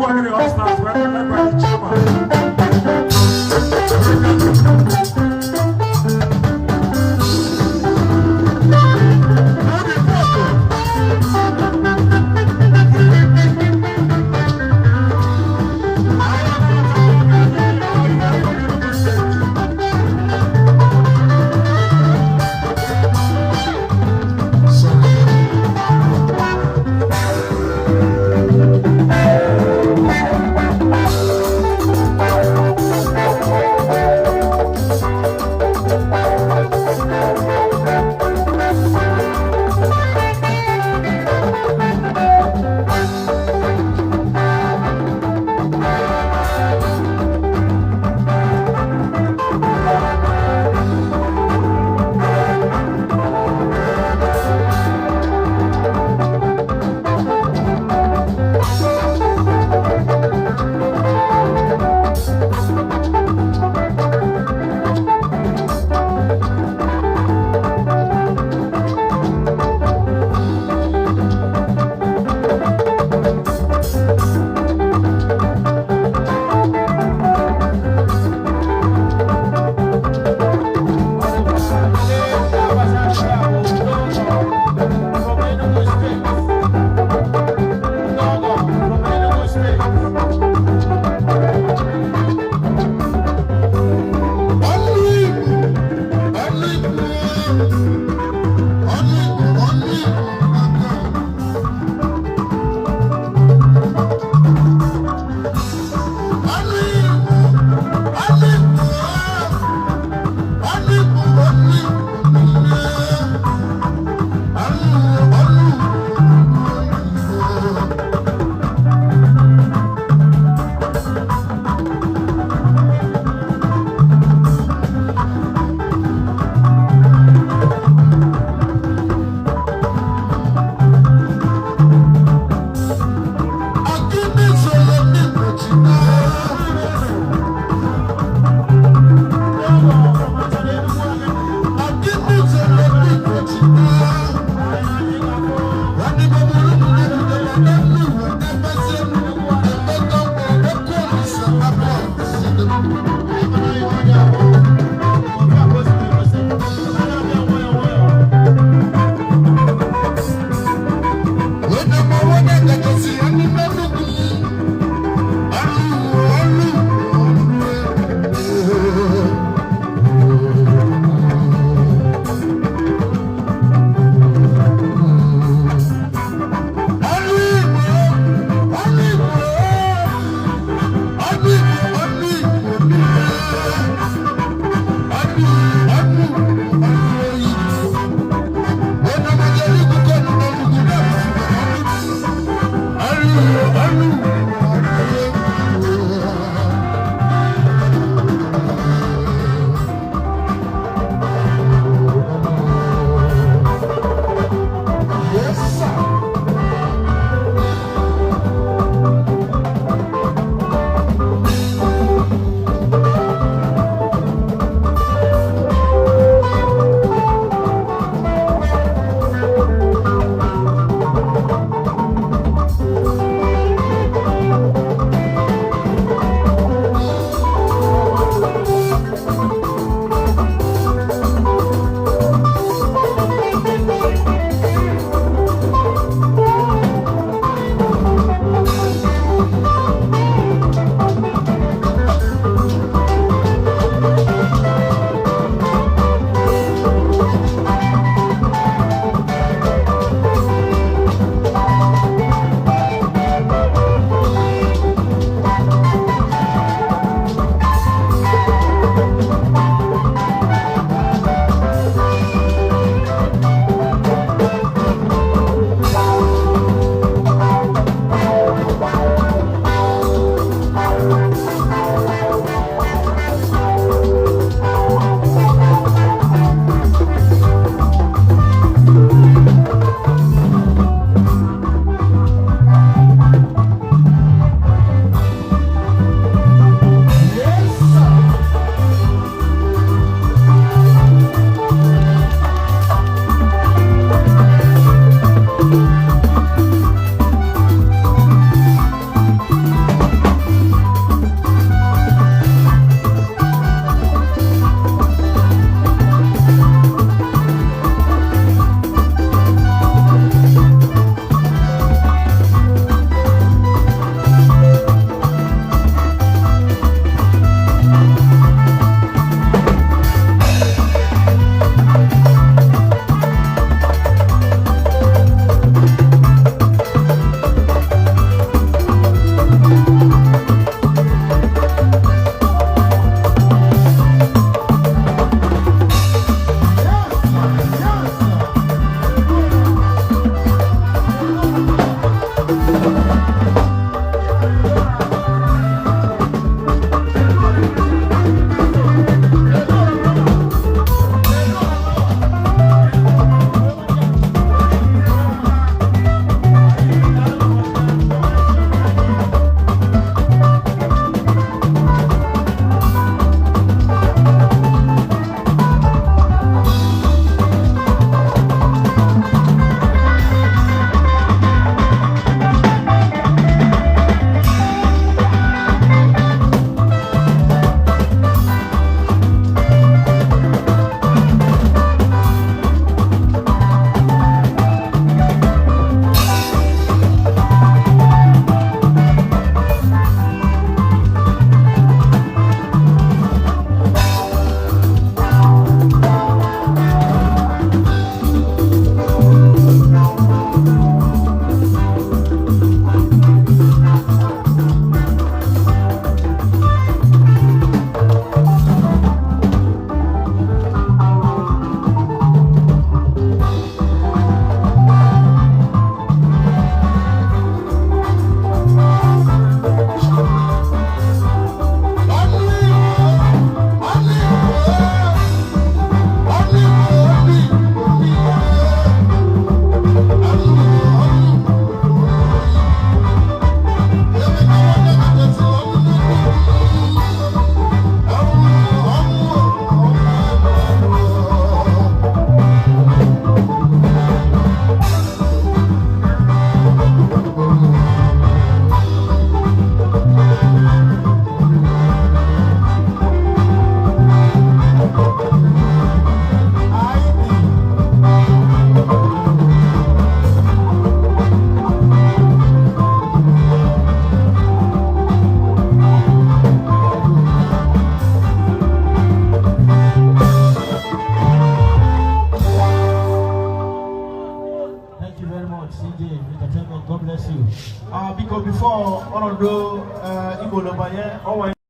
Agidi All Stars, led by the chairman. Oge Pọtụ. From Enugu State. Ndogo from Enugu State. Ọnụ Igbo, ọnụ Igbo, ọnụ Igbo, ọnụ Igbo aka. Ọnụ Igbo, ọnụ Igbo, ọnụ Igbo, ọnụ Igbo niile. Ọnụ, ọnụ Igbo. Akíní sọ̀rọ̀ ní Ìgbòjìná. Ndogo from Achara Enugu Agidi. Akíní sọ̀rọ̀ ní Ìgbòjìná. Wani bọ̀bọ̀rọ̀ mú ní ìjọba nínú ìwé ẹgbẹ́ sẹ́nu ẹgbẹ́ tó ń bọ̀ ẹkọ́ ìsàpapọ̀ ìsìnkú. Wọ́n mọ wọ́n ní ẹ̀kẹ́kẹ́ sí ẹni mẹ́nugu. Ọlù ọlù ọlù. Ọlù Ìgbò, ọlù Ìgbò, ọlù Ìgbò, ọlù Ìgbò nílé. Ọlù ọlù ọlù Ìgbò. Wọ́n mọ jẹ́ ní kúkọ́ nínú olùkú náà. Ọlù ọlù ọlù. Yes, sir. Igolo banye ọnwa.